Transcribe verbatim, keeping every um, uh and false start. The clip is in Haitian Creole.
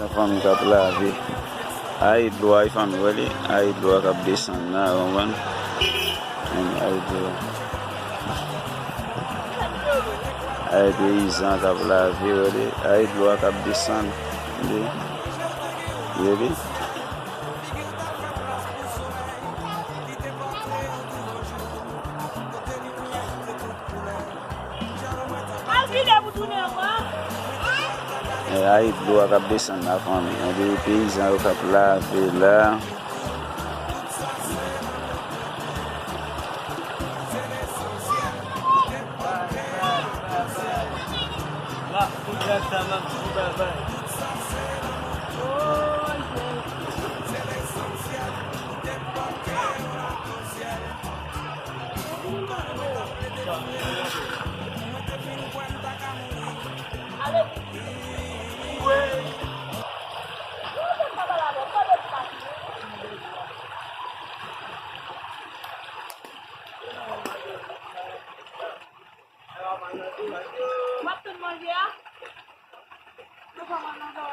Fanmi k ap lave. Ayi dlo a, fanmi, wè li. Ayi dlo a k ap desann la, w konprann? Ayi dlo a. Ayi peyizan k ap lave, wè li. Ayi dlo a k ap desann. Wè li. Wè li. Al vide pou tounen ankò. E, ayi dlo a k ap desann la, fanmi. Gen de peyizan yo k ap lave la. W ap tann manje a? Nou pa manje ankò?